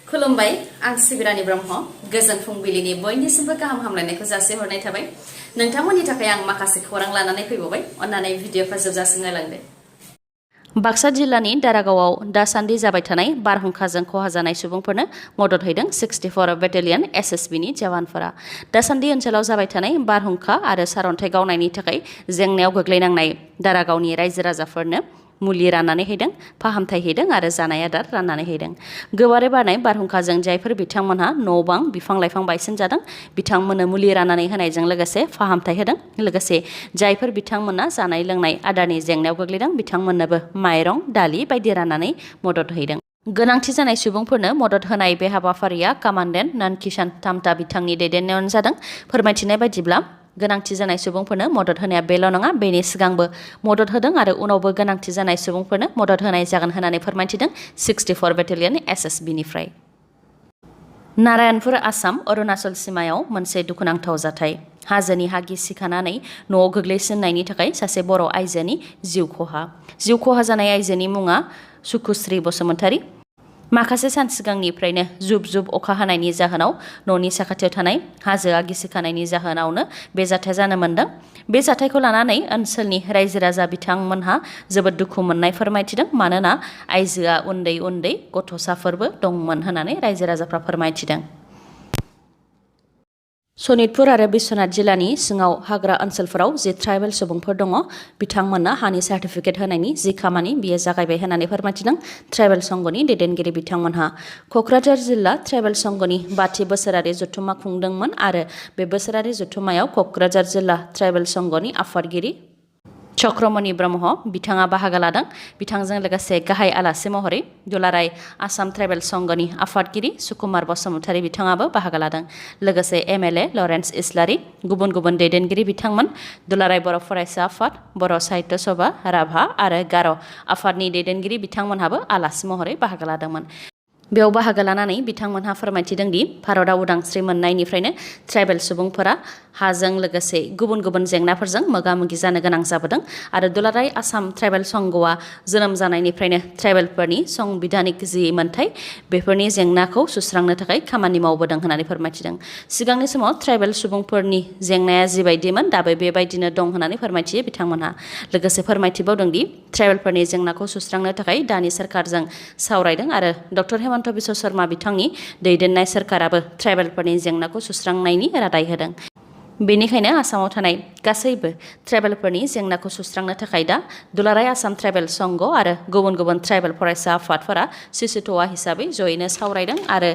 खुलुमबाय आं सिबिरानि ब्रह्म गोजोन फुंबिलिनि बयनिसिमबो गाहाम हामलायनायखौ जासिहरनाय थाबाय नोंथांमोननि थाखाय आं माखासे खौरां लानानै फैबावबाय अन्नानै भिडिअखौ जोबजासिम नायलांदो। बाक्सा जिल्लानि दारागावआव दासान्दि जाबाय थानाय बारहुंखाजों खहा जानाय सुबुंफोरनो मदद होदों 64 बेटेलियन एसएसबिनि जवानफोरा। दासान्दि ओनसोलाव जाबाय थानाय बारहुंखा आरो सारअन्थाइ गावनायनि थाखाय जेंनायाव गोग्लैनांनाय दारागावनि रायजो राजाफोरनो मुलि राननानै हैदों, फाहामथाय हैदों आरो जानाय आदार राननानै हैदों। गोबारै बारनाय बारहुंखाजों जायफोर बिथांमोनहा न' बां बिफां-लाइफां बायसिनजादों बिथांमोननो मुलि राननानै होनायजों लोगोसे फाहामथाय होदों। लोगोसे जायफोर बिथांमोना जानाय लोंनाय आदारनि जेंनायाव गोग्लैदों बिथांमोननोबो माइरं, दालि बायदि राननानै मदद हैदों। गोनांथि जानाय सुबुंफोरनो मदद होनाय बे हाबाफारिया कामान्डेन्ट नानकिसान तामता बिथांनि दैदेननायाव जादों। फोरमायथिनाय बायदिब्ला गोनांथि जानाय सुबुंफोरनो मदद होनाया बेल' नङा, बेनि सिगांबो मदद होदों आरो उनावबो गोनांथि जानाय सुबुंफोरनो मदद होनाय जागोन होननानै फोरमायथिदों 64 बेटेलियन एसएसबिनिफ्राय। नारायणपुर आसाम अरुणाचल सिमायाव मोनसे दुखुनांथाव जाथाय। हाजोनि हा गिसिखानानै न'आव गोग्लैसिननायनि थाखाय सासे बर' आइजोनि जिउ खहा जानाय आइजोनि मुङा सुकुश्री बसुमतारी। माखासे सान सिगांनिफ्रायनो जुब जुब अखा हानायनि जाहोनाव न'नि साखाथियाव थानाय हाजोआ गिसिखानायनि जाहोनावनो बे जाथाया जानो मोन्दों। बे जाथायखौ लानानै ओनसोलनि रायजो राजा बिथांमोनहा जोबोद दुखु मोननाय फोरमायथिदों। मानोना आइजोआ उन्दै उन्दै गथ'साफोरबो दंमोन होननानै रायजो राजाफ्रा फोरमायथिदों। सनितपुर आरो बिश्वनाथ जिल्लानि सिङाव हाग्रा ओनसोलफोराव जे ट्राइबेल सुबुंफोर दङ बिथांमोननो हानि सार्टिफिकेट होनायनि जि खामानि बियो जागायबाय होननानै फोरमायथिदों ट्राइबेल संघनि दैदेनगिरि बिथांमोनहा। क'क्राझार जिल्ला ट्राइबेल संघनि 5थि बोसोरारि जथुम्मा खुंदोंमोन आरो बे बोसोरारि जथुम्मायाव क'क्राझार जिल्ला ट्राइबेल संघनि आफादगिरि चक्रमणि ब्रह्म बिथाङा बाहागो लादों। बिथांजों लोगोसे गाहाय आलासि महरै दुलाराय आसाम ट्राइबेल संघनि आफादगिरि सुकुमार बसुमतारी बिथाङाबो बाहागो लादों। लोगोसे एमएलए लरेन्स इस्लारि, गुबुन गुबुन दैदेनगिरि बिथांमोन, दुलाराय बर' फरायसा आफाद, बर' साहित्य सभा, राभा आरो गार' आफादनि दैदेनगिरि बिथांमोनहाबो आलासि महरै बाहागो लादोंमोन। बेयाव बाहागो लानानै बिथांमोनहा फोरमायथिदों दि भारतआ उदांस्रि मोननायनिफ्रायनो ट्राइबेल सुबुंफोरा हाजों लोगोसे गुबुन गुबुन जेंनाफोरजों मोगा-मोगि जानो गोनां जाबोदों आरो दुलाराय आसाम ट्राइबेल संघआ जोनोम जानायनिफ्रायनो ट्राइबेलफोरनि संबिधानिक जि मोन्थाय बेफोरनि जेंनाखौ सुस्रांनो थाखाय खामानि मावबोदों होननानै फोरमायथिदों। सिगांनि समाव ट्राइबेल सुबुंफोरनि जेंनाया जिबायदिमोन दाबो बेबायदिनो दं होननानै फोरमायथियो बिथांमोनहा। लोगोसे फोरमायथिबावदों दि ट्राइबेलफोरनि जेंनाखौ सुस्रांनो थाखाय दानि सोरखारजों सावरायदों आरो डक्टर हेमन्त बिश्व शर्मा बिथांनि दैदेननाय सोरखाराबो ट्राइबेलफोरनि जेंनाखौ सुस्रांनायनि रादाय होदों। बेनिखायनो आसामाव थानाय गासैबो ट्राइबेलफोरनि जेंनाखौ सुस्रांनो थाखाय दा दुलाराय आसाम ट्राइबेल संघ आरो गुबुन गुबुन ट्राइबेल फरायसा आफादफोरा सिसुट'वा हिसाबै जयैनो सावरायदों आरो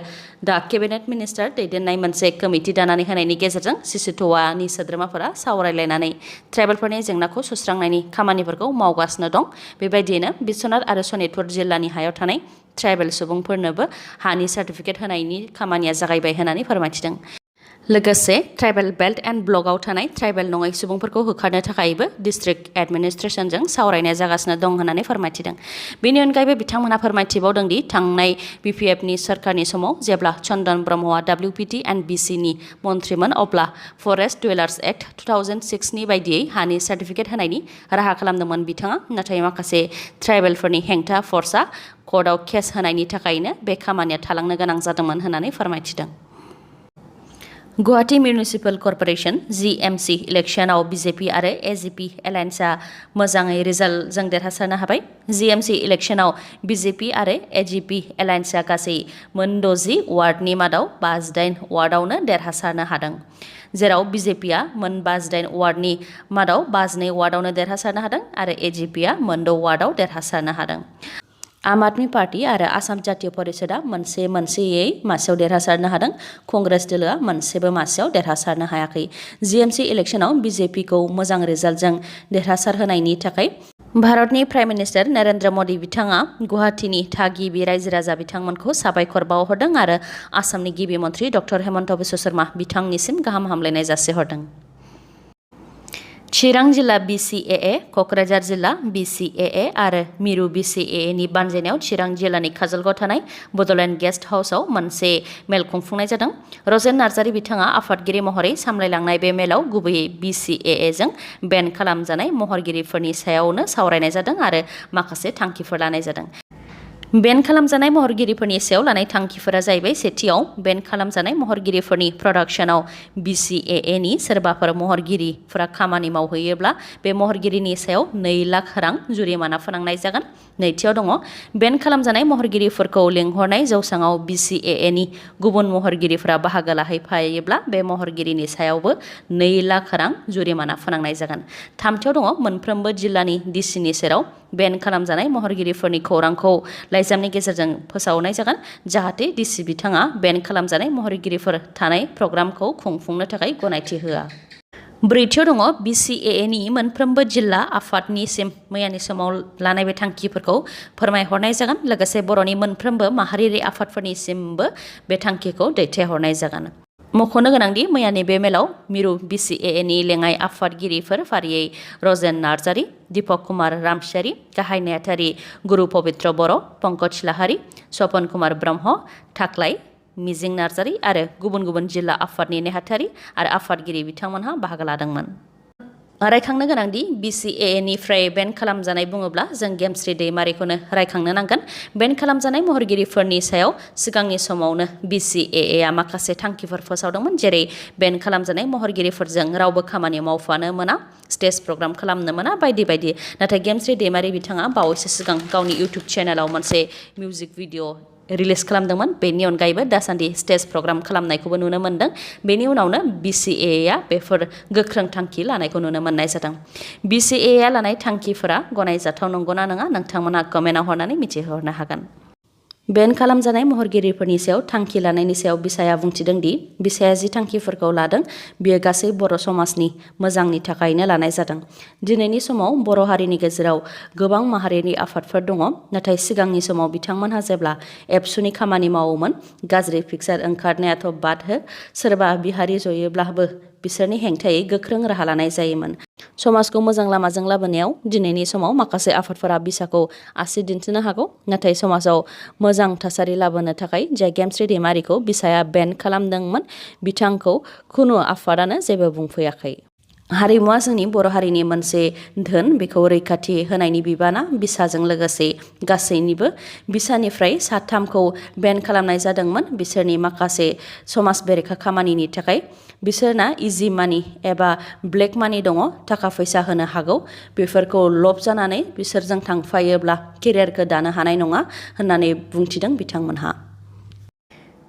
दा केबिनेट मिनिस्टार दैदेननाय मोनसे कमिटि दानानै होनायनि गेजेरजों सिसुट'वानि सोद्रोमाफोरा सावरायलायनानै ट्राइबेलफोरनि जेंनाखौ सुस्रांनायनि खामानिफोरखौ मावगासिनो दं। बेबायदियैनो बिश्वनाथ आरो सनितपुर जिल्लानि हायाव थानाय ट्राइबेल सुबुंफोरनोबो हानि सार्टिफिकेट होनायनि खामानिया जागायबाय होननानै फोरमायथिदों। लोगोसे ट्राइबेल बेल्ट एन्ड ब्लकआव थानाय ट्राइबेल नङै सुबुंफोरखौ होखारनो थाखायबो डिस्ट्रिक्ट एडमिनिस्ट्रेसनजों सावरायनाया जागासिनो दं होननानै फोरमायथिदों। बेनि अनगायैबो बिथांमोनहा फोरमायथिबावदों दि थांनाय बिपिएफनि सोरखारनि समाव जेब्ला चन्दन ब्रह्मआ WPT एन्ड BCनि मन्थ्रिमोन अब्ला फरेस्ट डुवेलार्स एक्ट 2006नि बायदियै हानि सार्टिफिकेट होनायनि राहा खालामदोंमोन बिथाङा। नाथाय माखासे ट्राइबेलफोरनि हेंथा फर्सआ कर्टआव केस होनायनि थाखायनो बे खामानिया थालांनो गोनां जादोंमोन होननानै फोरमायथिदों। गुवाहाटी मिउनिसिपेल कर्परेसन GMC इलेक्शनाव बिजेपि आरो एजिपि एलायन्सआ मोजाङै रिजाल्टजों देरहासारनो हाबाय। GMC इलेक्शनाव बिजेपि आरो एजिपि एलायन्सआ गासै 60 वार्डनि मादाव 58 वार्डआवनो देरहासारनो हादों। जेराव बिजेपिआ 58 वार्डनि मादाव 52 वार्डआवनो देरहासारनो हादों आरो एजिपिआ 6 वार्डआव देरहासारनो हादों। आम आदमी पार्टी आरो आसाम जातीय परिषदआ मोनसेयै मासियाव देरहासारनो हादों। कंग्रेस दोलोआ मोनसेबो मासियाव देरहासारनो हायाखै। GMC इलेक्शनाव बिजेपिखौ मोजां रिजाल्टजों देरहासारहोनायनि थाखाय भारतनि प्राइम मिनिस्टार नरेन्द्र मदि बिथाङा गुवाहाटीनि थागिबि रायजो राजा बिथांमोनखौ साबायखर बावहरदों आरो आसामनि गिबि मन्थ्रि डक्टर हेमन्त बिश्व शर्मा बिथांनिसिम गाहाम हामलायनाय जासिहरदों। चिरां जिल्ला BCAA, क'क्राझार जिल्ला BCAA आरो मिरु BCAAनि बानजायनायाव चिरां जिल्लानि काजलगावआव थानाय बड'लेण्ड गेस्ट हाउसआव मोनसे मेल खुंफुंनाय जादों। रजेन नार्जारी बिथाङा आफादगिरि महरै सामलायलांनाय बे मेलाव गुबैयै BCAAजों बेन खालामजानाय महरगिरिफोरनि सायावनो सावरायनाय जादों आरो माखासे थांखिफोर लानाय जादों। बेन खालामजानाय महरगिरिफोरनि सायाव लानाय थांखिफोरा जाहैबाय सेथियाव बेन खालामजानाय महरगिरिफोरनि प्रडाक्शनाव BCAA नि सोरबाफोर महरगिरिफोरा खामानि मावहैयोब्ला बे महरगिरिनि सायाव 2 लाख रां जुरिमाना फोनांनाय जागोन। नैथियाव दङ बेन खालामजानाय महरगिरिफोरखौ लेंहरनाय जौसाङाव BCAA नि गुबुन महरगिरिफोरा बाहागो लाहैफायोब्ला बे महरगिरिनि सायावबो 2 लाख रां जुरिमाना फोनांनाय जागोन। थामथियाव दङ मोनफ्रोमबो जिल्लानि DCनि सेराव बेन खालामजानाय महरगिरिफोरनि खौरांखौ लाइजामनि गेजेरजों फोसावनाय जागोन जाहाथे DC बिथाङा बेन खालामजानाय महरगिरिफोर थानाय प्रग्रामखौ खुंफुंनो थाखाय गनायथि होआ। ब्रैथियाव दङ BCAA नि मोनफ्रोमबो जिल्ला आफादनिसिम मैयानि समाव लानाय बे थांखिफोरखौ फोरमायहरनाय जागोन लोगोसे बर'नि मोनफ्रोमबो माहारियारि आफादफोरनिसिमबो बे थांखिखौ दैथायहरनाय जागोन। मख'नो गोनांदि मैयानि बे मेलाव मिरु BCAA नि लेङाइ आफादगिरिफोर फारियै रजेन नार्जारि, दीपक कुमार रामसियारि, गाहाय नेहाथारि गुरु पबित्र बर', पंकज लाहारि, स्वपन कुमार ब्रह्म, थाख्लाय मिजिं नार्जारि आरो गुबुन गुबुन जिल्ला आफादनि नेहाथारि आरो आफादगिरि बिथांमोनहा बाहागो लादोंमोन। रायखांनो गोनांदि BCAA निफ्राय बेन खालामजानाय बुङोब्ला जों गेमस्रि दैमारिखौनो रायखांनो नांगोन। बेन खालामजानाय महरगिरिफोरनि सायाव सिगांनि समावनो BCAA आ माखासे थांखिफोर फोसावदोंमोन जेरै बेन खालामजानाय महरगिरिफोरजों रावबो खामानि मावफानो मोना, स्टेज प्रग्राम खालामनो मोना बायदि बायदि। नाथाय गेमस्रि दैमारि बिथाङा बावैसो सिगां गावनि इउटुब चेनेलाव मोनसे मिउजिक भिडिअ रिलिज खालामदोंमोन। बेनि अनगायैबो दासान्दि स्टेज प्रग्राम खालामनायखौबो नुनो मोन्दों। बेनि उनावनो BCAA आ बेफोर गोख्रों थांखि लानायखौ नुनो मोननाय जादों। BCAA आ लानाय थांखिफोरा गनायजाथाव नंगौना नङा नोंथांमोनहा कमेन्टआव हरनानै मिथिहोहरनो हागोन। बेन खालामजानाय महरगिरिफोरनि सायाव थांखि लानायनि सायाव बिसाया बुंथिदों दि बिसाया जि थांखिफोरखौ लादों बियो गासै बर' समाजनि मोजांनि थाखायनो लानाय जादों। दिनैनि समाव बर' हारिनि गेजेराव गोबां माहारियारि आफादफोर दङ नाथाय सिगांनि समाव बिथांमोनहा जेब्ला एबसुनि खामानि मावोमोन गाज्रि पिकचार ओंखारनायाथ' बाद हो, सोरबा बिहारि जयोब्लाबो बिसोरनि हेंथायै गोख्रों राहा लानाय जायोमोन। समाजखौ मोजां लामाजों लाबोनायाव दिनैनि समाव माखासे आफादफोरा बिसाखौ आसि दिन्थिनो हागौ नाथाय समाजाव मोजां थासारि लाबोनो थाखाय जाय गेमस्रि दैमारिखौ बिसाया बेन खालामदोंमोन बिथांखौ खुनु आफादानो जेबो बुंफैयाखै। हारिमुवा जोंनि बर' हारिनि मोनसे धोन, बेखौ रैखाथि होनायनि बिबाना बिसाजों लोगोसे गासैनिबो। बिसानिफ्राय 3खौ बेन खालामनाय जादोंमोन बिसोरनि माखासे समाज बेरेखा खामानिनि थाखाय। बिसोरना इजि मानि एबा ब्लेक मानि दङ, थाखा फैसा होनो हागौ, बेफोरखौ लब जानानै बिसोरजों थांफायोब्ला केरियारखौ दानो हानाय नङा होननानै बुंथिदों बिथांमोनहा।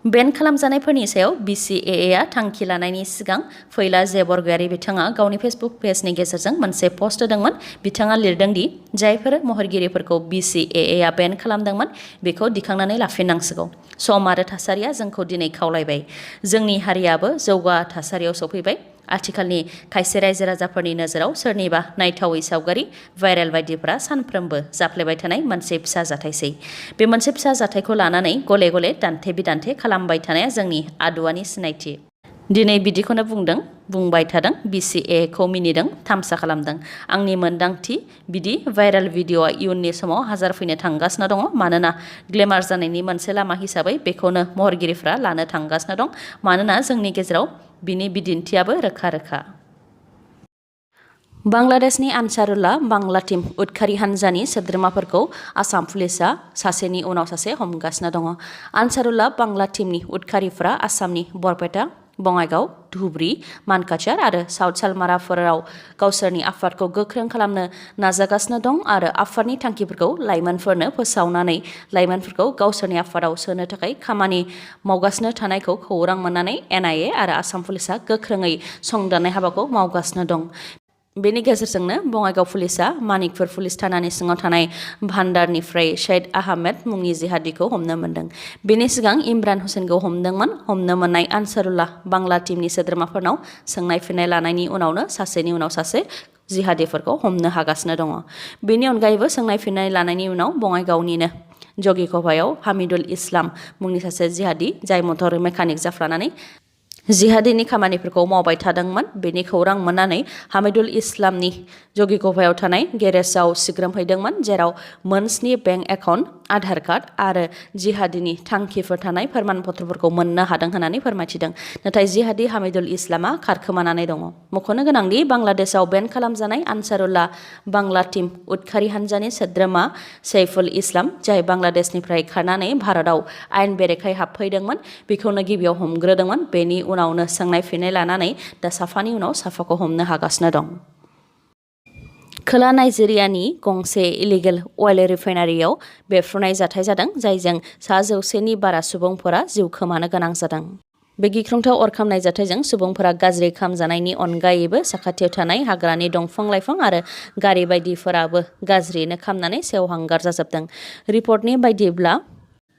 बेन खालामजानायफोरनि सायाव BCAA आ थांखि लानायनि सिगां फैला जे बरगयारि बिथाङा गावनि फेसबुक पेजनि गेजेरजों मोनसे पस्ट होदोंमोन। बिथाङा लिरदों दि जायफोर महरगिरिफोरखौ BCAA आ बेन खालामदोंमोन बेखौ दिखांनानै लाफिननांसिगौ। सम आरो थासारिया जोंखौ दिनै खावलायबाय। जोंनि हारियाबो जौगा थासारियाव सफैबाय। आथिखालनि खायसे रायजो राजाफोरनि नोजोराव सोरनिबा नायथावै सावगारि भाइरेल बायदिफोरा सानफ्रोमबो जाफ्लेबाय थानाय मोनसे फिसा जाथायसै। बे मोनसे फिसा जाथायखौ लानानै गले गले दान्थे बिदान्थे खालामबाय थानाया जोंनि आदुवानि सिनायथि। दिनै बिदिखौनो बुंबाय थादों, BCAA खौ मिनिदों, थामसा खालामदों। आंनि मोनदांथि बिदि भाइरेल भिडिअ'आ इयुननि समाव हाजार फैनो थांगासिनो दङ मानोना ग्लेमार जानायनि मोनसे लामा हिसाबै बेखौनो महरगिरिफ्रा लानो थांगासिनो दं मानोना जोंनि गेजेराव बिनि बिदिन्थियाबो रोखा रोखा। बांलादेशनि आनसारुल्लाह बांला टीम उदखारि हान्जानि सोद्रोमाफोरखौ आसाम पुलिसआ सासेनि उनाव सासे हमगासिनो दङ। आनसारुल्लाह बांला टीमनि उदखारिफोरा आसामनि बरपेटा, बङाइगाव, धुबरी, मानकाचार आरो साउथ सालमाराफोराव गावसोरनि आफादखौ गोख्रों खालामनो नाजागासिनो दं आरो आफादनि थांखिफोरखौ लाइमोनफोरनो फोसावनानै लाइमोनफोरखौ गावसोरनि आफादाव सोनो थाखाय खामानि मावगासिनो थानायखौ खौरां मोननानै NIA आरो आसाम पुलिसआ गोख्रोङै संदाननाय हाबाखौ मावगासिनो दं। बेनि गेजेरजोंनो बङाइगाव पुलिसआ मानिकपुर पुलिस थानानि सिङाव थानाय भान्डारनिफ्राय सैयद आहमेद मुंनि जिहादिखौ हमनो मोन्दों। बेनि सिगां इमरान हुसैनखौ हमदोंमोन। हमनो मोननाय आनसारुल्लाह बांला टीमनि सोद्रोमाफोरनाव सोंनाय फिननाय लानायनि उनावनो सासेनि उनाव सासे जिहादिफोरखौ हमनो हागासिनो दङ। बेनि अनगायैबो सोंनाय फिननाय लानायनि उनाव बङाइगावनिनो जगिखभायाव हामिदुल इस्लाम मुंनि सासे जिहादी जाय मटर मेकानिक जाफ्लानानै जिहादिनि खामानिफोरखौ मावबाय थादोंमोन बेनि खौरां मोननानै हामिदुल इस्लामनि जगिखभायाव थानाय गेरेजाव सिग्रोमहैदोंमोन जेराव मोन 7 बेंक एकाउन्ट आधार कार्ड आरो जिहादिनि थांखिफोर थानाय फोरमान पत्रफोरखौ मोननो हादों होननानै फोरमायथिदों। नाथाय जिहादी हामिदुल इस्लामा खारखोमानानै दङ। मख'नो गोनांदि बांलादेशआव बेन खालामजानाय आनसारुल्लाह बांला टीम उदखारि हानजानि सोद्रोमा सैफुल इस्लाम, जाय बांलादेशनिफ्राय खारनानै भारतआव आयेन बेरेखायै हाबफैदोंमोन, बेखौनो गिबियाव हमग्रोदोंमोन। बेनि उनावनो सोंनाय फिननाय लानानै दा साफानि उनाव साफाखौ हमनो हागासिनो दं। खोला नाइजेरियानि गंसे इलिगेल अइल रिफाइनारियाव बेफ्रुनाय जाथाय जादों, जायजों 100नि बारा सुबुंफोरा जिउ खोमानो गोनां जादों। बे गिख्रंथाव अर खामनाय जाथायजों सुबुंफोरा गाज्रि खामजानायनि अनगायैबो साखाथियाव थानाय हाग्रानि दंफां-लाइफां आरो गारि बायदिफोराबो गाज्रियैनो खामनानै सेवहांगार जाजोबदों। रिपर्टनि बायदिब्ला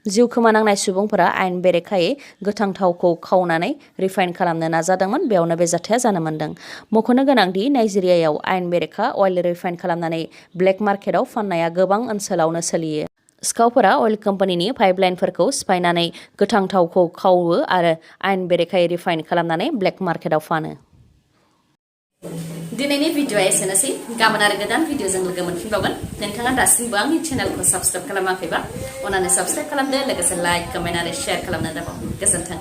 जिउ खोमानांनाय सुबुंफोरा आयेन बेरेखायै गोथां थावखौ खावनानै रिफाइन खालामनो नाजादोंमोन। बेयावनो बे जाथाया जानो मोन्दों। मख'नो गोनांदि नाइजेरियायाव आयेन बेरेखा अइल रिफाइन खालामनानै ब्लेक मार्केटआव फाननाया गोबां ओनसोलावनो सोलियो। सिखावफोरा अइल कम्पानिनि पाइपलाइनफोरखौ सिफायनानै गोथां थावखौ खावो आरो आयेन बेरेखायै रिफाइन खालामनानै ब्लेक मार्केटआव फानो। दिनैनि भिडिअ'आ एसेनोसै। गाबोन आरो गोदान भिडिअ'जों लोगो मोनफिनबावगोन। नोंथाङा दासिमबो आंनि चेनेलखौ साबस्क्राइब खालामाखैबा अन्नानै साबस्क्राइब खालामदो, लोगोसे लाइक, कमेन्ट आरो शेयार खालामनो दाबाव। गोजोन्थों।